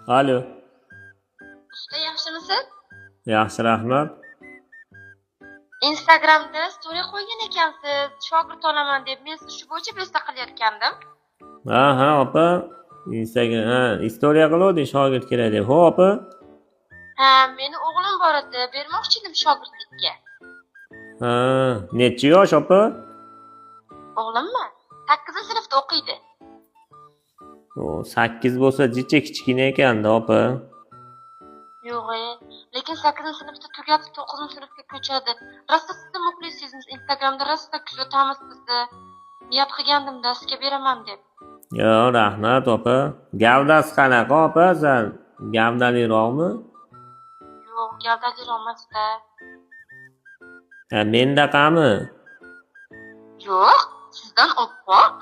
Alo. Usta, yaxshimisiz? Yaxshi, rahmat. Instagramda story qo'ygan ekansiz, shogird olaman deb. Men sizni shu bo'yicha besta qilayotgandim. Ha, ha, opa. Instagram, ha, istoriya qiluvding shogird kerak deb. Ho, opa. Ha, meni o'g'lim bor edi, bermoqchi edim shogirdlikka. Ha, necha yosh, opa? O'g'limmi? 8-sinfda o'qiydi. O, 8 bo'lsa jicha kichkina ekanda, opa. Yo'q, lekin 8-sinfda tugatib 9-sinfga ko'chadi. Rosa sizni muxlisizmiz, Instagramda rosa kuzatamiz sizni. Niyat qilgandim, darsga beraman deb. Yo, rahmat, opa. Gavdasi qanaqa, opa? San gavdaliroqmi? Yo'q, gavdaliroq emasda. Ha, mendaqami? Yo'q, sizdan oppoq.